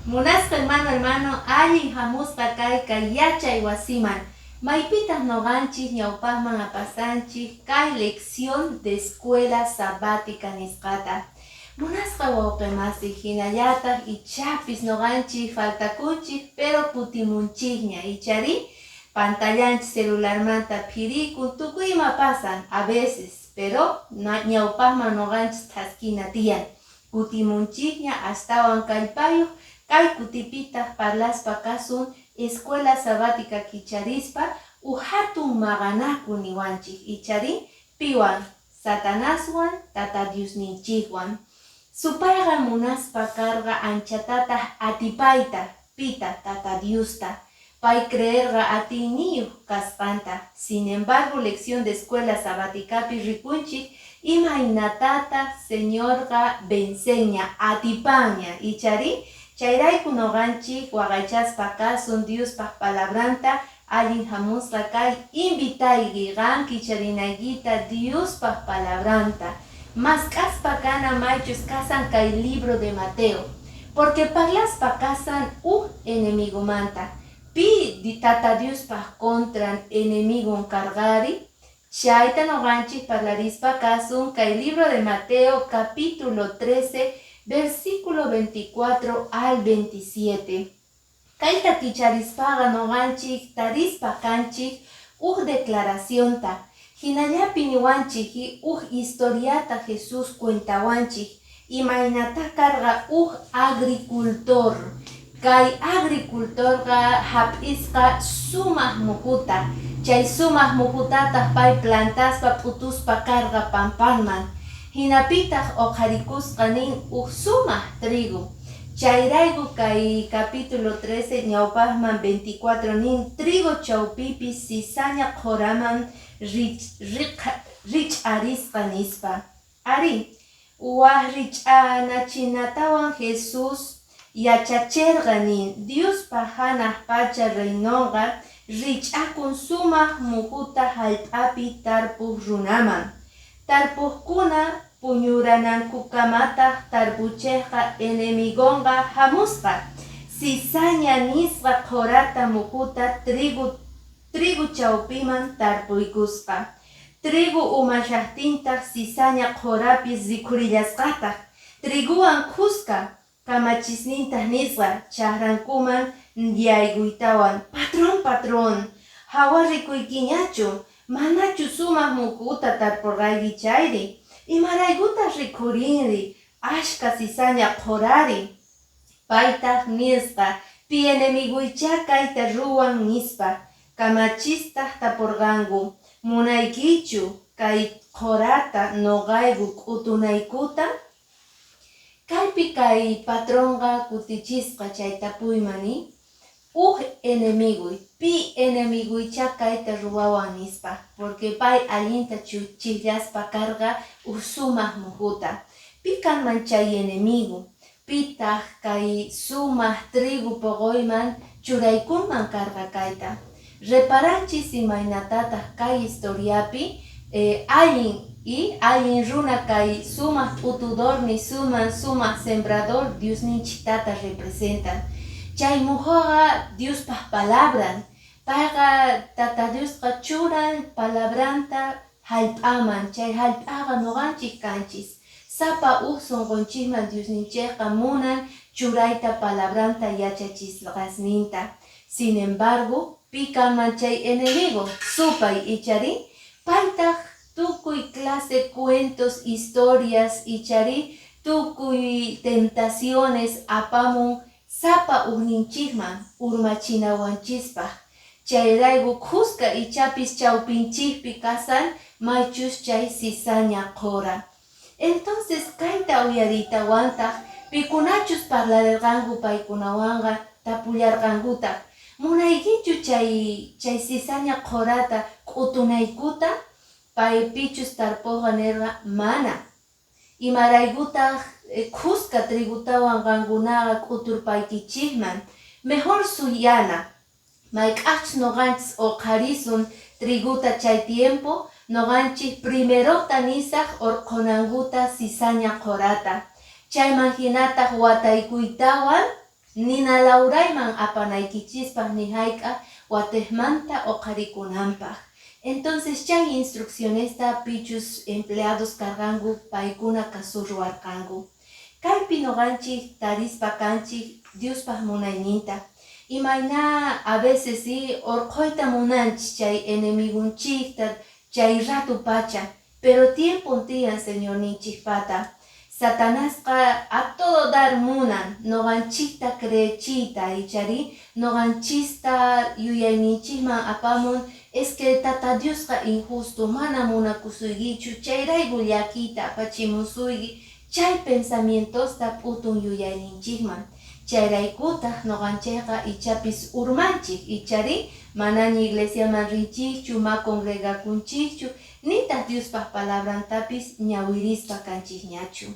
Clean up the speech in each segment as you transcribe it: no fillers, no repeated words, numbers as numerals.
Munasqa hermano, hermano, allin hamusqa kay yachay wasiman. Maypitaq noqanchik ñawpaqman apasanchik kay lección de escuela sabática nisqata. Munasqa wawqi hinallataq ichapis noqanchik faltakunchik, pero kutimunchikña, ichari pantallanchik celularmanta phirikun, tukuy ima pasan a veces, pero ñawpaqman noqanchik thaskina tiyan. Kutimunchikña astawan kallpayuq. Kay kutipitaq parlaspa kasun escuela sabática kicharispa uj hatun maqanaku niwanchik, ichari piwan? Satanaswan, Tata Diosninchikwan. Supayqa munaspa karqa anchatataq atipayta. Pita? Tata Diosta. Pay creerqa atiyniyuq kasqanta. Sin embargo, lección de escuela sabáticapi rikunchik imaynatataq Señorqa venceña, atipaña, ichari. Chayrayku noqanchik waqaychaspa kasun Diospaq palabranta. Allin hamusqa kay, invitayki qan kicharinaykita Diospaq palabranta. Mask'aspa kana maychus kasan kay libro de Mateo, porque parlaspa kasan uj enemigomanta. Pi Tata Diospaq contran enemigon karqari? Chayta noqanchik parlarispa kasun kay libro de Mateo, capítulo 13, versículo 24 al 27. Kayta kicharispaqa noqanchik tarispa kanchik uj declaracionta. Hinallapi niwanchik uj historiata Jesús cuentawanchik imaynata karqa uj agricultor. Kay agricultorqa hap'isqa sumaq muhuta. Chay sumaq muhutataq pay plantaspa p'utuspa karqa pampanman. Hinapitaq uqharikusqa nin uj sumaq trigo. Chayrayku kay capítulo 13 ñawpaqman 24 nin trigo chawpipi cizaña qhuraman rich'arisqa nispa. Ari, waj rich'anachinatawan Jesús yachacherqa nin: Diospa hanaq pacha reinonqa rich'akun sumaq muhuta hallp'api tarpuq runaman. Tarpuqkuna puñuranankukamataq tarpuchiqqa enemigonqa hamusqa cizaña nisqa qhurata muhuta trigo chawpiman tarpuykusqa. Trigo umashaqtintaq cizaña qhurapis rikhurillasqataq triguwan khuska. Kamachisnintaq nisqa chakrankuman yaykuytawan: "Patrón, patrón, hawa rikuykiñachu? Manachu sumaq muhuta tarpurqayki chayri? Imaraykutaq rikhurinri ashka cizaña qhurari?" Paytaq nisqa: "Pi enemiguychá kayta ruwan", nispa. Kamachistaq tapurqanku: "Munaykichu kay qhurata noqayku k'utunaykuta?" Kaypi kay patronqa kutichisqa chay tapuyman uj enemiguy, pi enemiguychá kayta ruwawan nispa, porque pay allinta chijllaspa karqa uj sumaq muhuta. Pi kanman chay enemigo? Pitaq kay sumaq trigo poqoyman churaykunman karqa kayta? Reparanchis imaynatataq kay historiapi allin y allin runa kay sumaq p'utudor nisuman sumaq sembrador Diosninchiktata representan. Chay muhuqa Diospaq palabran. Payqa Tata Diosqa churan palabranta hallp'aman. Chay hallp'aqa noqanchik kanchis. Sapa uj sunqunchikman Diosninchikqa munan churayta palabranta, yachachisqasninta. Sin embargo, pi kanman chay enemigo? Supay, ichari. Paytaq tukuy clase cuentos, historias, ichari, tukuy tentaciones apamun sapa ujninchikman urmachinawanchispaq. Chayrayku khuska ichapis chawpinchikpi kasan maychus chay cizaña qhura. Entonces kayta uyariytawantaq pikunachus parlarirqanku paykunawanqa tapullarqankutaq: "Munaykichu chay cizaña qhurata k'utunaykuta?" Pay pichus tarpuqqa nirqa: "Mana. Imaraykutaq khuska trigutawan qankunaqa k'uturpaykichikman? Mejor suyana mayk'aqchus noqanchis uqharisun triguta, chay tiempo noqanchik primerota nisaq urqhunankuta cizaña qhurata. Chayman hinataq wataykuytawan Nina lawrayman apanaykichispaq ni hayk'aq watejmanta oqharikunanpaq. Entonces chay instruccionesta pichus empleados karqanku paykuna kasurruwarqanku. Kaypi noqanchik tarispa kanchik Diospaq munayninta. Imayna a veces sí orqhoyta munanchik chay enemigunchikta chay rato pacha, pero tiempo tiyan Señorninchikpata. Satanasqa a todo dar munan noqanchikta creechiyta, ichari noqanchista yuyayninchikman apamun es que Tata Diosqa injusto, mana munakusuykichu, chayrayku llakiyta apachimusuyki, chay pensamientosta p'utun yuyayninchikman. Chayraykutaq noqanchikqa ichapis urmanchik, ichari manaña iglesiaman rinchikchu, ma congregakunchikchu, nitaq Diospaq palabrantapis ñawirispa kanchikñachu.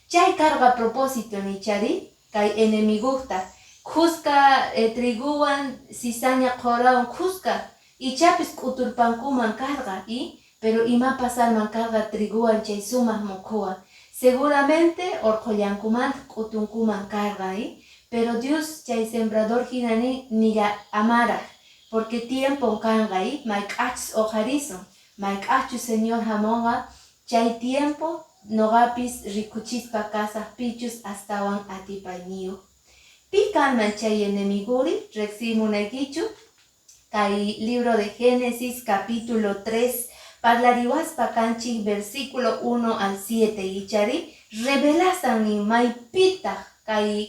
Chay karqa propósito nichari kay enemigukta khuska triguwan cizaña qhorawan khuska ichapis k'uturpankuman karqa y pero ima pasarman karqa triguwan chay sumaq mukhuwan seguramente orqhullankumanta k'utunkuman karqa y pero Dios chay sembrador hina nin nilla amaraq porque tiempo kanqa y mayk'achus uqharisun, mayk'achus Señor hamunqa, chay tiempo noqapis rikuchispa kasaq pichus astawan atipayniyuq. Pi kanman chay enemiguri? Riqsimunaykichu? Kay libro de Génesis capítulo 3 parlariwaspa kanchik versículo 1 al 7, ichari revelasan nin maypitaq kay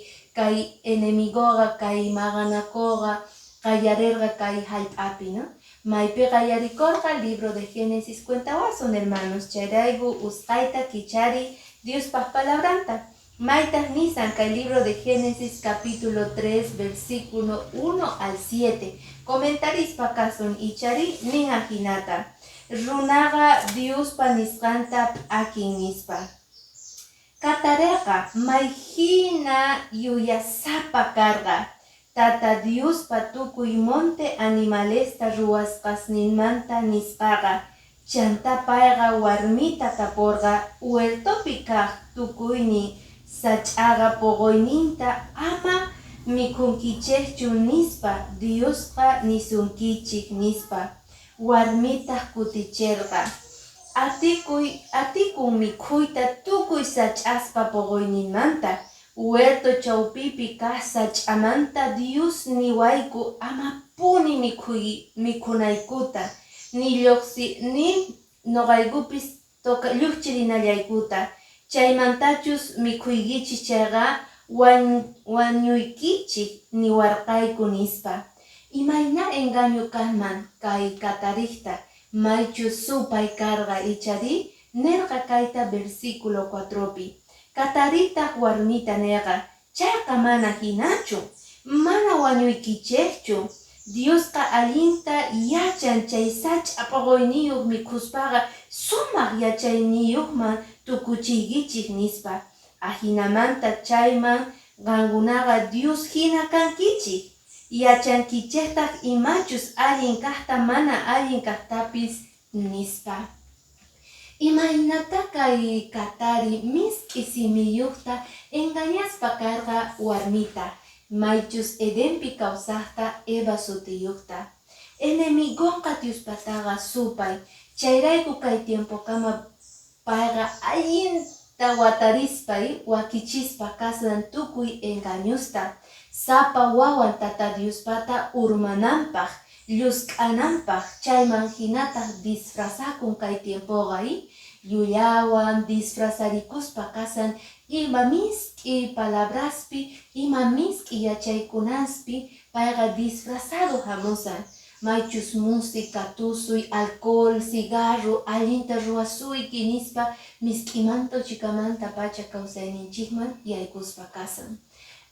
enemigoqa, kay maqanakuqa qallarerqa kay hallp'api, ¿no? Maypi qallarikorqa libro de Génesis cuentawasun, hermanos, chayrayku usqayta kichari Diospaq palabranta. Maytaq nisan kay libro de Génesis capítulo 3 versículo 1 al 7. Comentarispa kasun, ichari nin ajinata. Runaqa Diospa nisqanta p'akin nispa. Katareqa mayhina yuyasapa karqa Tata Diospa tukuy monte animalesta ruwasqasninmanta nisqaqa. Chantá payqa warmita taporqa, Huertopi kaj tukuynin sach'aqa poqoyninta ama mikhunkichejchu nispa Diosqa nisunkichej, nispa. Warmitaj kuticherqa, Atikun mikhuyta tukuy sach'aspa poqoyninmanta. Huerto chawpipi kaj sach'amanta Dios niwayku amapuni mikhunaykuta, ni llojsi ni noqaykupis llujchirinallaykuta. Chaymantachus mikhuykichej chayqa wañuykichej niwarqayku, nispa. Imayna engaño kanman kay katarikta, maychus supay karqa, ichari? Nerqa kayta versículo 4pi. Kataritaq warmita nerqa, Chayqa mana hinachu, mana wañuykichejchu. Diosqa allinta yachan chay sach'a poqoyniyuq mikhuspaqa sumaq yachayniyuqman tukuchiykichej nispa. Ajinamanta chayman qankunaqa Dios hina kankichej. Yachankichejtaj imachus allin kajta mana allin kajtapis, nispa. Imaynata kay katari misk'i simiyuqta engañaspa karqa warmita, maychus Edenpi kawsaqta Eva sutiyuqta. Enemigonqa Diospataqa supay, chayrayku kay tiempokama payqa allinta watarispa wakichispa kasan tukuy engañosta, sapa wawan Tata Diospata urmananpaq, llusk'ananpaq, chayman hinataq disfrazakun kay tiempoqa llullawan disfrazarikuspa kasan ima misk'i palabraspi, ima misk'i yachaykunaspi payqa disfrazado hamusan. Maychus música, tusuy, alcohol, cigarro, allinta ruwasuyki nispa misk'imanta uchikamanta pacha kawsayninchikman yaykuspa kasan.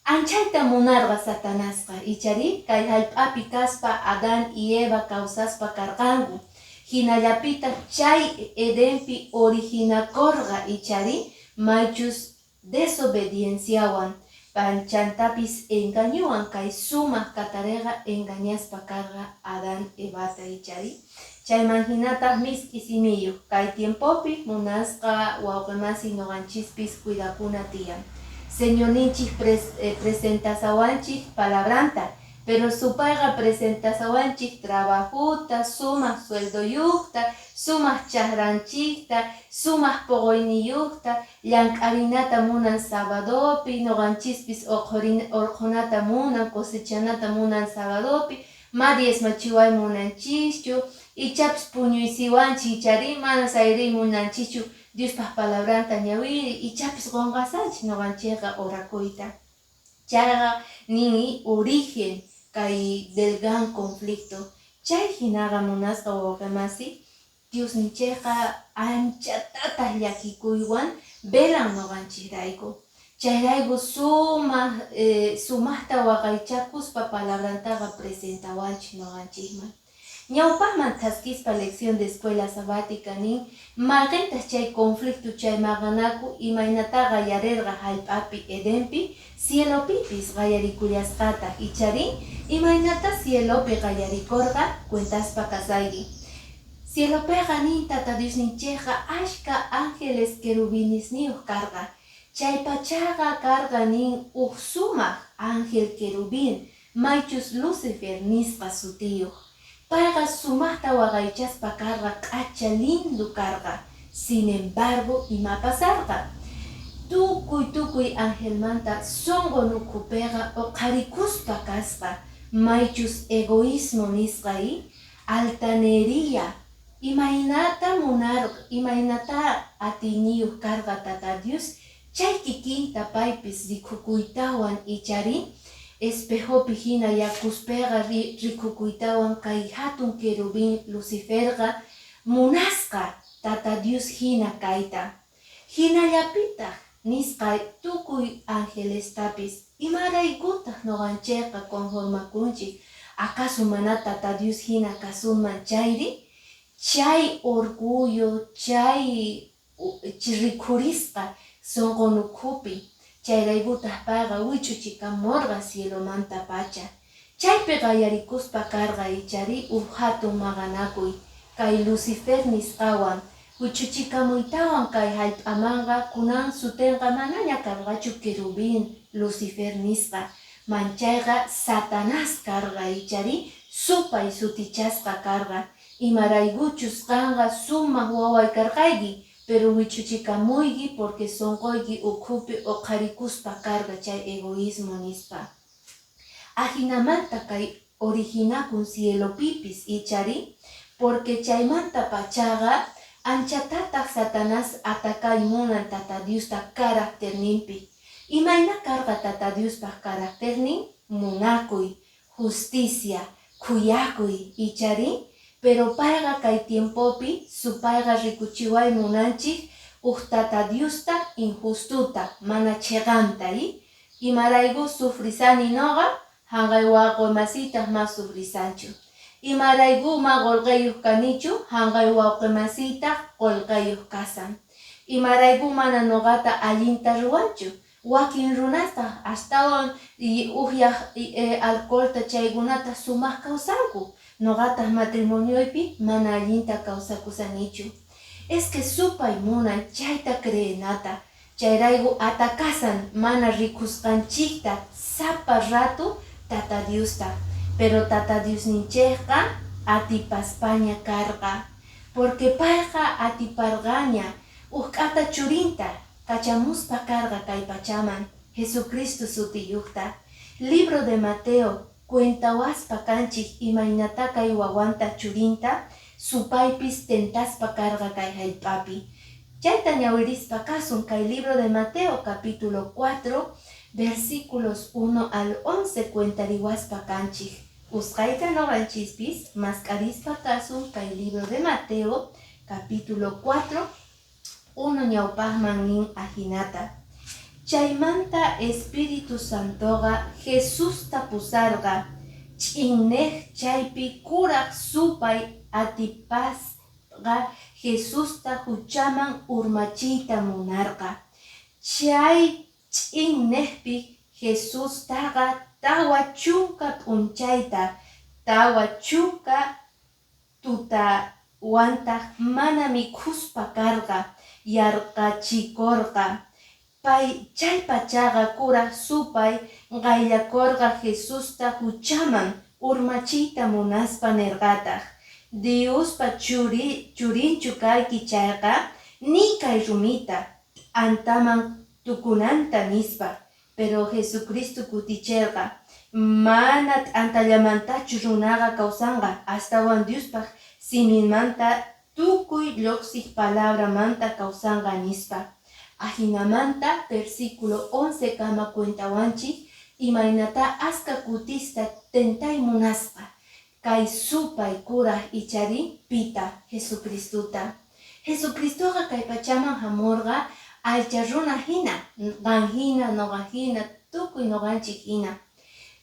Anchayta munarqa Satanasqa, ichari kay hallp'api kaspa Adán y Eva kawsaspa karqanku. Hinallapitaq chay Edenpi originakorqa, ichari maychus desobedienciawan panchantapis engañuwan kay sumaq katareqa engañaspa karqa Adán Evata, ichari. Chayman hinataq misk'i simiyuq kay tiempopi munasqa wawqimasi noqanchispis cuidakuna tiyan. Señorninchik presentasawanchik palabranta, pero supayqa presentasawanchik trabajuta, sumaq sueldoyuqta, sumaq chakranchikta, sumaq poqoyniyuqta, llank'arinata munan sabadopi, noqanchispis orqhunata munan, cosechanata munan sabadopi, ma diezmachiway munanchischu, ichapis puñuysiwanchik ichari mana sayriy munanchischu Diospaq palabranta ñawiri, ichapis qonqasanchik noqanchikqa orakuyta. Chayqa nin origen kay del gran conflicto. Chay hinaqa munasqa wawqimasi, Diosninchikqa anchatataq llakikuywan velan noqanchikrayku. Chayrayku sumaq sumaqta waqaychakuspa palabrantaqa presentawanchik noqanchikman. Ñawpaqman thaskispa lección de escuela sabática nin, mayqintaq chay conflicto chay maqanaku imaynataqa yarirqa hallp'api Edenpi, cielopipis qayarikullasqataq ichari imaynata cielopi qayarikurqa cuentaspa kasayki. Cielopiqa nin Tata Diosninchikqa ashka ángeles querubinesniyuq karqa. Chay pachaqa karqa nin uj sumaq ángel querubín maychus Lucifer nisqa sutiyuq. Payqa sumaqta waqaychaspa karqa, k'acha lindo karqa. Sin embargo, ima pasarqa? Tukuy tukuy angelmanta sunqun ukhupiqa uqharikuspa kasqa, maychus egoísmo nisqa altanería. Imaynata munarqa, imaynata atiyniyuq karqa Tata Dios chay kikinta paypis rikukuytawan ichari espejopi hina yakuspiqa rikukuytawan kay hatun querubín Luciferqa munasqa Tata Dios hina kayta. Hinallapitaq nisqa tukuy angelestapis, imaraykutaq noqanchikqa conformakunchik? Acaso mana Tata Dios hina kasunman chayri? Chay orgullo, chay rikhurisqa sunqun ukhupi, chayraykutaq payqa wich'uchikamurqa cielomanta pacha. Chaypi qayarikuspa karqa ichari uj hatun maqanakuy kay Lucifer nisqawan wich'uchikamuytawan kay hallp'amanqa kunan sutinqa manaña karqachu querubín Lucifer nisqa, manchayqa Satanás karqa ichari supay sutichasqa karqa. Imaraykuchus qanqa sumaq waway karqayki, pero wich'uchikamuyki porque sunquyki ukhupi uqharikuspa karqa chay egoísmo nispa. Ajinamanta kay originakun cielopipis ichari, porque chaymanta pachaqa anchatataq Satanás atakay munan Tata Diosta caracterninpi. Imayna karqa Tata Diospaq caracternin? Munakuy, justicia, khuyakuy ichari, pero payqa kay tiempopi supayqa rikuchiway munanchik uj Tata Diosta injustuta, mana chiqanta. Imarayku sufrisani noqa, hanqay wawqimasiytaq ma sufrisanchu. Imarayku ma qullqiyuq kanichu, hanqay wawqimasiytaq qullqiyuq kasan. Imarayku mana noqata allinta ruwanchu, wakin runastaq astawan uhyaq alcoholta chaykunata sumaq kawsanku, noqataq matrimonioypi mana allinta kawsakusanichu. Es que supay munan chayta creenata, chayrayku atakasan mana rikusqanchikta sapa rato Tata Diosta. Pero Tata Diosninchikqa atipaspaña karqa, porque payqa atiparqaña uj k'ata churinta kachamuspa karqa kay pachaman, Jesucristo sutiyuqta. Libro de Mateo cuentawaspa kanchik imaynata kay wawanta churinta supaypis tentaspa karqa kay hallp'api. Chayta ñawirispa kasun kay libro de Mateo capítulo 4 versículos 1 al 11 cuentariwaspa kanchik. Usqayta noqanchispis mask'arispa kasun kay libro de Mateo capítulo 4 1 ñawpaqman nin ajinata. Chaymanta Espíritu Santoqa Jesusta pusarqa ch'inneq chaypi kuraq supay atipasqa Jesusta huchaman urmachiyta munarqa. Chay ch'inneqpi Jesustaqa 40 p'unchayta 40 tutawantaq mana mikhuspa karqa, yarqachikorqa. Pay chaypachaqa Kuraq Supay qayllakorqa Jesusta juchaman urmachiyta munaspa nerqataj, Diospa churinchu kayki chayqa, niy kay rumita, t'antaman tukunanta nispa. Pero Jesucristo kuticherqa, Mana t'antallamantachu runaqa kawsanqa, astawan Diospaj siminmanta tukuy llojsij palabramanta kawsanqa nispa. Ajinamanta versículo 11 kama cuentawanchik imaynata aska kutista tentay munasqa kay supay kuraj ichari pita Jesucristota. Jesucristoqa kay pachaman hamurqa aycha runa hina, qan hina, noqa hina, tukuy noqanchik hina.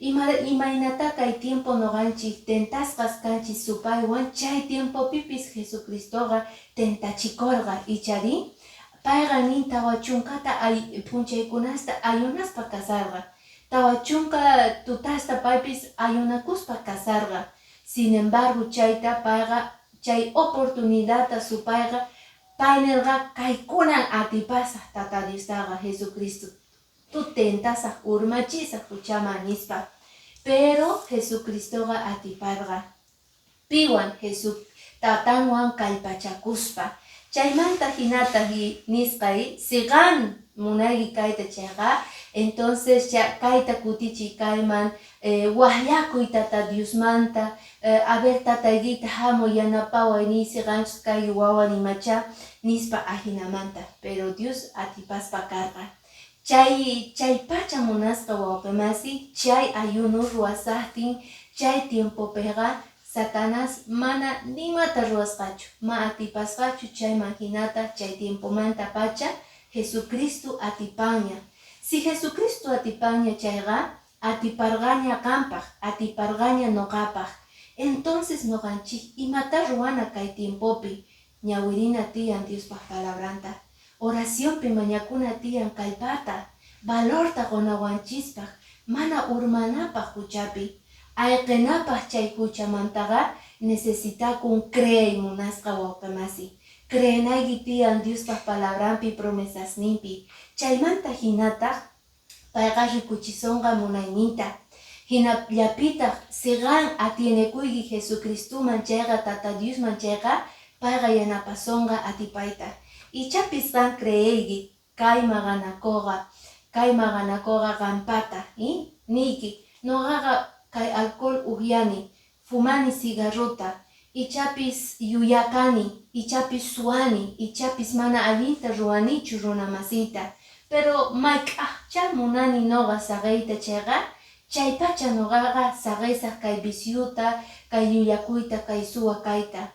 Imaynata kay tiempo noqanchik tentasqas kanchik supaywan, chay tiempopipis Jesucristoqa tentachikorqa ichari payqa nin 40ta p'unchaykunasta ayunaspa kasarqa. 40 tutasta paypis ayunakuspa kasarqa. Sin embargo, chayta payqa chay oportunidadta supayqa pay nerqa kaykunan atipasaj Tata Diostaqa Jesucristo tu tentasaj urmachisaj huchaman nispa. Pero Jesucristoqa atiparqa piwan Jesús tatanwan kallpachakuspa. Chaymanta hinata nisqay si qan munayki kayta chayqa, entonces kayta kutichiy kayman, waqllakuy Tata Diosmanta, a ver tataykita hamuy yanapaway niy si qanchus kay wawa nimacha nispa ajinamanta. Pero Dios atipaspa karqa. Chay pacha munasqa wawqimasi chay ayuno ruwasaqtin chay tiempopiqa Satanás mana nimata ruwasqachu, ma atipasqachu chayman hinata chay tiempomanta pacha Jesucristo atipaña. Si Jesucristo atipaña chayqa atiparqaña qampaq, atiparqaña noqapaq. Entonces noqanchik imata ruwana kay tiempopi ñawirina tiyan Diospaq palabranta. Oracionpi mañakuna tiyan kallpata, valorta qonawanchispaq, mana urmanapaq huchapi. Ayqinapaq chay huchamantaqa necesitakun creey munasqa wawqimasi. Creenayki tiyan Diospaq palabranpi promesasninpi. Chaymanta hinataq payqa rikuchisonqa munayninta. Hinallapitaq si qan atienekuyki Jesucristoman chayqa Tata Diosman chayqa payqa yanapasonqa atipayta. Ichapis qan creeyki kay maqanakuqa qampata niyki noqaqa kay alcohol uhyani, fumani cigarrota, ichapis yuyakani, ichapis suwani, ichapis mana allinta ruwanichu runa masiyta. Pero mayk'aqcha munani noqa saqiyta chayqa, chaypacha noqaqa saqisaq kay viciota, kay llullakuyta, kay suwa kayta.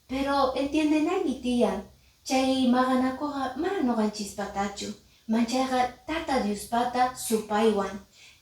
Pero entiendenayki tiyan, chay maqanakuqa mana noqanchispatachu, manchayqa Tata Diospata supaywan.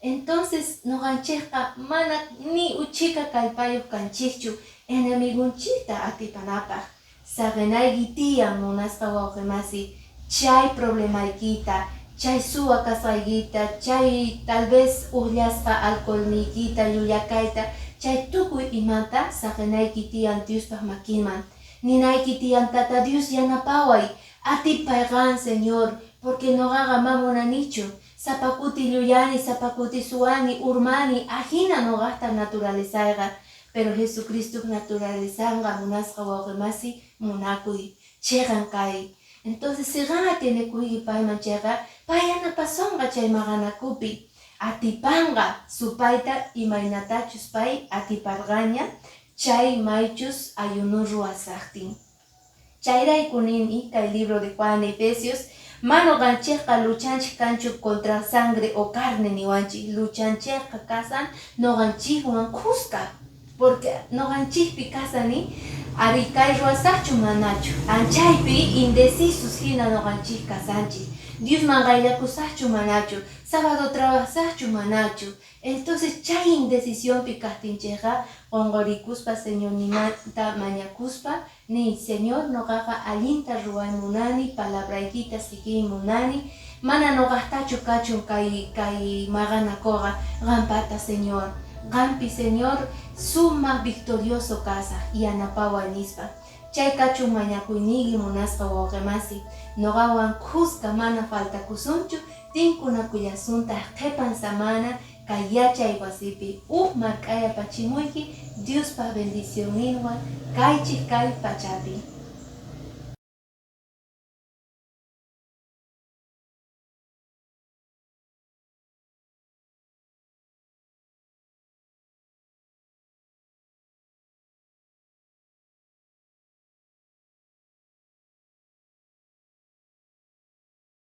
Entonces noqanchikqa mana ni uchika kallpayuq kanchikchu enemigunchikta atipanapaq. Saqinayki tiyan munasqa wawqimasi chay problemaykita, chay suwa kasqaykita, chay tal vez uqllasqa alcoholniykita, llullakayta, chay tukuy imata saqinayki tiyan Diospaq makinman. Ninayki tiyan Tata Dios yanapaway, atipay qan Señor, porque noqaqa ma munanichu. Sapa kuti llullani, sapa kuti suwani, urmani, ajina noqaqta naturalezayqa. Pero Jesucristo naturalezanqa munasqa wawqimasi munakuy, chiqan kay. Entonces si qan atienekuyki payman chayqa, pay yanapasonqa chay maqanakupi. Atipanqa supayta imaynatachus pay atiparqaña chay maychus ayuno ruwasaqtin. Chayrayku nini kay libro de Juan Efesios, mano qanchikqa luchanchik kanchu contra sangre o carne niwanchik, luchanchikqa kasan noqanchikwan kuska, porque noqanchikpi kasani ari kay ruwasaqchu manachu, anchaypi indecisos hina noqanchik kasanchik, Diosman qayllakusaqchu manachu, sábado trabajasaqchu manachu. Entonces chay indecisionpi kaqtinchikqa qunqurikuspa Señornimanta mañakuspa niy, Señor, noqaqa allinta ruway munani, palabraykita sigiy munani, mana noqaqtachu kachun kay maqanakuqa, qampata Señor, qampi Señor sumaq victorioso kasaq yanapaway nispa. Chay kachun mañakuyniyki, munasqa wawqemasi. Noqawan khuska mana faltakusunchu, tinkunakullasuntaq qhipan samana kay yachay wasipi. Uj mark'aya pachimuyki Diospa bendicionninwan kaychik kay pachapi.